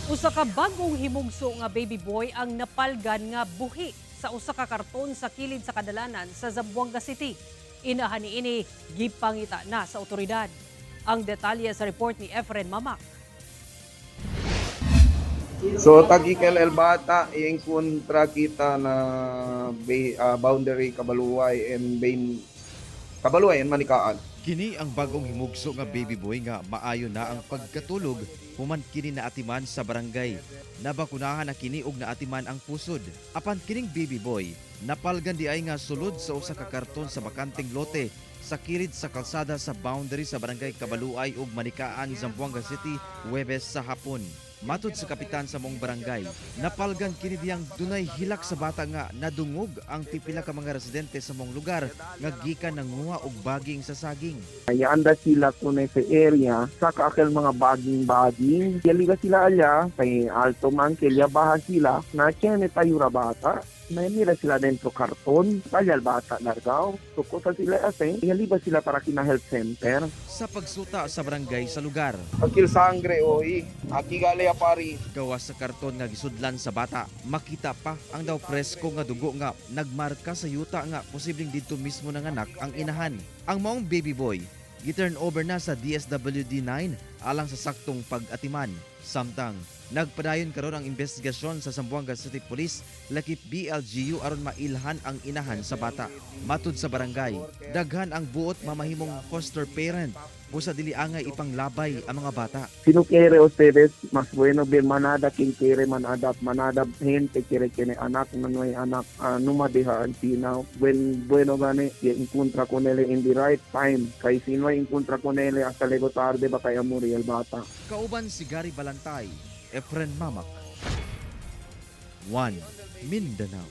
Usa ka bag-ong himugso nga baby boy ang napalgan nga buhi sa usa ka karton sa kilid sa kadalanan sa Zamboanga City. Inahan niini gipangita na sa otoridad. Ang detalye sa report ni Efren Mamak. So tagikel el bata encontra kita na boundary Kabaluay and Bain, Kabaluay and Manikaan. Kini ang bagong himugso nga baby boy nga maayo na ang pagkatulog human kini naatiman sa barangay. Nabakunahan na kini og naatiman ang pusod. Apan kining baby boy napalgan di ay nga sulod sa usa ka karton sa bakanteng lote sa kilid sa kalsada sa boundary sa barangay Kabaluay ug Manikaan, Zamboanga City, Huwebes sa hapon. Matud sa kapitan sa maong barangay, napalgan kini diyang dunay hilak sa bata nga nadungog ang pipila ka mga residente sa maong lugar nga gikan nanguha og baging sa saging. Anda sila kun sa area, saka aquel mga baging-baging. Yaliga sila alya, kay alto man, kelya baha sila, na tiene tayo ra bata. May mira sila dentro karton, talyal bata largaw. So, kusa sila ase, yaliba sila para kina health center. Sa pagsuta sa barangay sa lugar, Akil sangre oi, aki gale apari. Gawas sa karton nga gisudlan sa bata, makita pa ang daw presko nga dugo nga nagmarka sa yuta nga posibleng didto mismo nanganak ang inahan. Ang maong baby boy gi-turn over na sa DSWD 9 alang sa saktong pag-atiman. Samtang nagpadayon karon ang investigasyon sa Zamboanga City Police lakip BLGU aron mailhan ang inahan sa bata. Matud sa barangay, daghan ang buot mamahimong foster parent busa dili angay ipanglabay ang mga bata. Si no quiere ustedes, más bueno ver manada quien quiere manada, manada gente quiere que anak, no hay anak, no madeja antina. Buen, bueno gane, y encuentra con él in the right time. Kay si no encuentra con él hasta luego tarde, baka ya morir el bata. Kauban si Gary Balantay, Efren Mamak. 1 Mindanao.